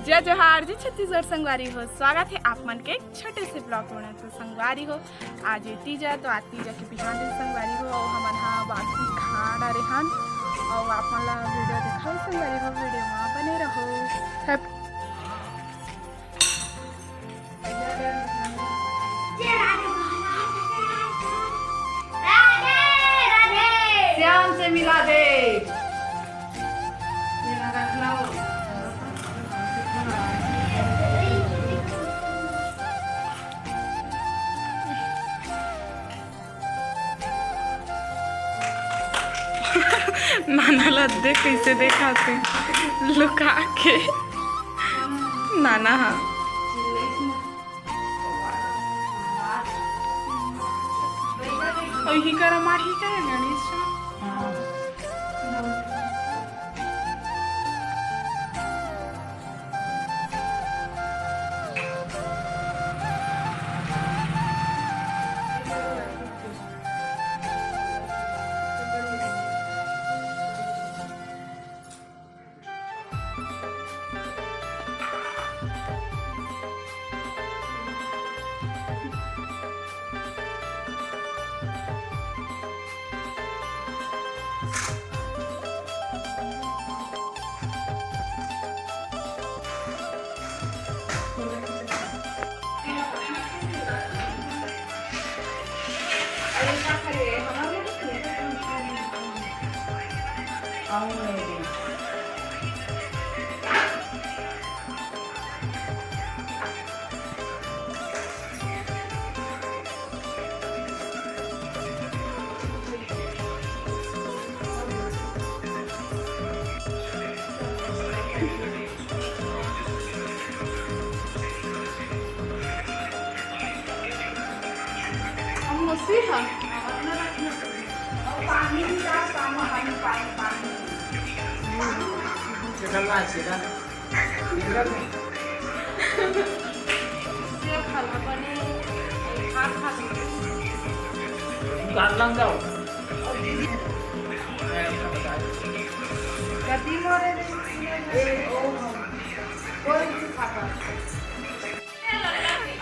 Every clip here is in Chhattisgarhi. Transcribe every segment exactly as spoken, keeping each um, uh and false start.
जय जोहार, जय छत्तीसगढ़ संगवारी हो। स्वागत हे आप मन के एक छोटे से vlog में। तो संगवारी हो, आज ये तीजा, तो आज तीजा के बिहान दिन संगवारी हो, अउ हमन हा बासी खा डारे हन, अउ आप मन ला video देखाहूँ संगवारी हो, video में बने रहो। Happy श्याम से मिला दे। नाना ला देख, कैसे देखाथे लुका के। नाना हा। अउ ही करा मारही का गणेश?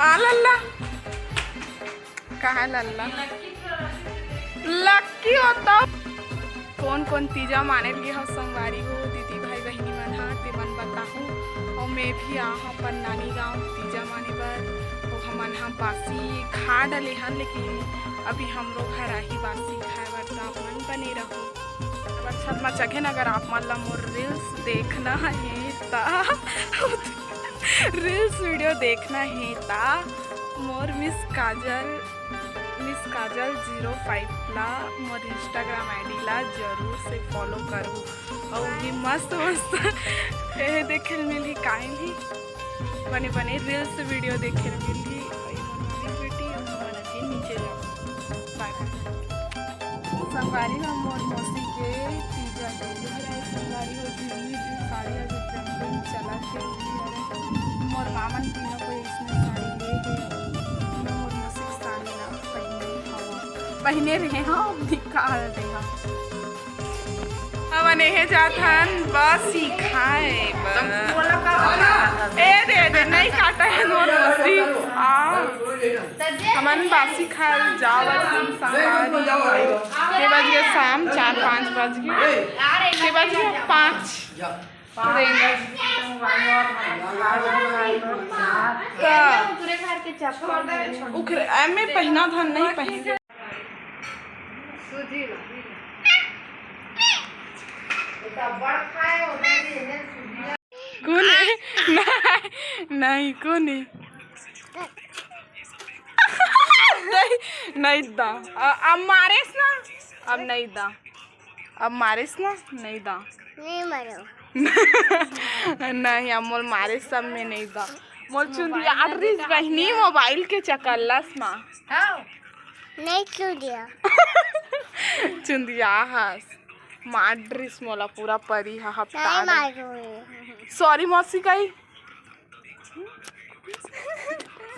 आ लल्ला। कहाँ लल्ला? लक्की हो तो। कोन कोन तीजा माने लगे हो संगवारी हो, दीदी भाई बहिनी मन हा, ते मन बताहू। अउ मैं भी आ हूँ अपन नानी गाँव तीजा माने बर। अउ हमन हा बासी खा डले हन, लेकिन अभी हमरो घर आही बासी खाए बर, तो आप मन बने रहो। अब अच्छा मचक है ना, अगर आप मन ला मोर reels देखना है ता reels video देखना है ता मोर मिस काजल, मिस काजल ज़ीरो फ़ाइव ला मोर Instagram ID ला जरूर से follow करो। अउ भी मस्त मस्त ये देखे ल मिलही, काहे भी बने बने reels video देखे ल मिलही। अउ ये मोर नानी बेटी, अउ हमन अभी नीचे जाबो। Bye bye। संगवारी हो, मोर मौसी के तीजा के दिन हरे। संगवारी हो, दीदी जो साड़ी अभी trending चलत हे, मोर मामन तीनों कोई इसने साड़ी ले हे। मोर मौसी के साड़ी ला पहिने हवा, पहिने रहे हो, निकाल दे हो। हमन एहे जात हन बासी खाए बर। ए दे दे, नहीं काटा है मोर मौसी। आ, हमन बासी खाए जावत हन संगवारी। के बज गए शाम चार पाँच बज गए। के बज गए पाँच। का? उखरे, एमे पहिना धन नहीं पहिन। कोन है? नहीं, नहीं, कोन है? नहीं, नहीं दा। अ-, अब मारेस ना, अब नहीं दा। अब मारेस ना, नहीं दा। नहीं मारो। नहीं, अब मोर मारेस सब में नहीं दा। मोर चुंदिया अड्रिस बहिनी mobile के चकल्लस मा। नहीं चुंदिया। चुंदिया हस। माड्रिस मोला पूरा परी हा हफ्ता नहीं में। मारो। Sorry मौसी काई।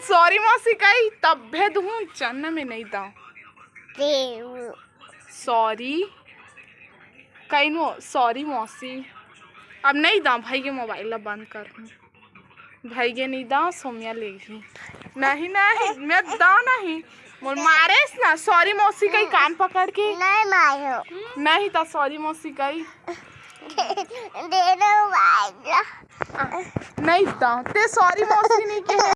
Sorry मौसी काई, तब्बे दुहूँ चन्न में नहीं दाऊँ। ते वो। Sorry। कहीं नो, sorry मौसी। अब नहीं दाऊँ भाई के mobile ला बंद कर। भाई गे नहीं दाव, सोमिया लेगी। नहीं, नहीं, मैं दाव नहीं। मोर मारेस ना, सॉरी मौसी कही कान पकड़ के। नहीं मारो। नहीं त सॉरी मौसी कही। दे दो भाई। नहीं दाव, ते सॉरी मौसी नहीं कहे।